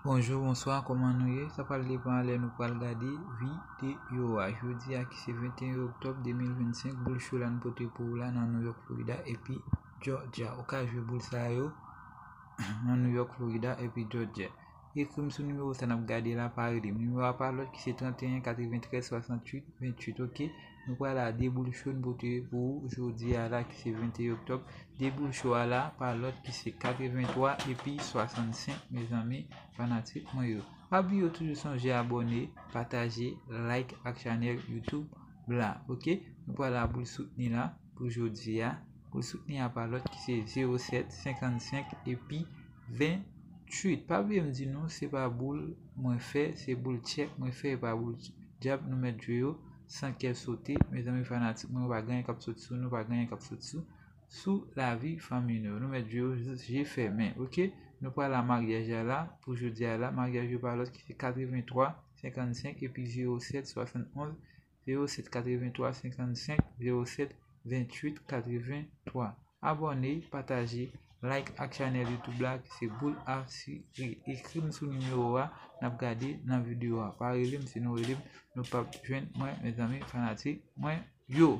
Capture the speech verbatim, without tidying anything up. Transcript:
Bonjou, bonswa, kòman nou ye? Sa pral depann lè nou pral gade videyo a. Jodi a ki se venteyen oktòb de mil vennsenk, boul cho la n pote pou ou la nan New York, Florida, epi Georgia. Ou ka jwe boul sa yo nan New York, Florida, epi Georgia. Ekri m sou nimewo sa n ap gade la pa rele m. Nimewo a pa lòt ki se trannteyen katreventrèz swasanntuit venntuit, oke? Nou pral a de boul cho n pote pou ou jodi a la ki se venteyen oktòb. De boul cho a la pa lòt ki se katreventwa epi swasannsenk, mezanmi, fanatik mwen yo. Pa bliye toujou sonje abòne, pataje, like ak chanèl YouTube la, oke? Nou pral a boul soutni la pou jodi a. Boul soutni a pa lòt ki se zewo sèt, senkannsenk epi venntuit. Pa bliye m di nou, se pa boul mwen fè, se boul tchèk mwen fè, e pa boul djab. Nou mèt jwe yo san kè sote. Mezanmi fanatik mwen, pa gen anyen k ap sot sou nou, pa gen anyen k ap sot sou, sou lavi fanmi nou. Nou mèt jwe yo jis je fèmen, oke? Nou pral a maryaj a la pou jodi a la. Maryaj yo pa lòt ki se katreventwa senkannsenk epi zewo sèt swasannonz zewo sèt katreventwa senkannsenk zewo sèt venntuit katreventwa. Abòne, pataje, like ak chanèl YouTube la ki se Boul Asire. Ekri m sou nimewo a n ap gade nan videyo a. Pa rele m, si nou rele m, nou p ap jwenn mwen, mezanmi fanatik mwen yo.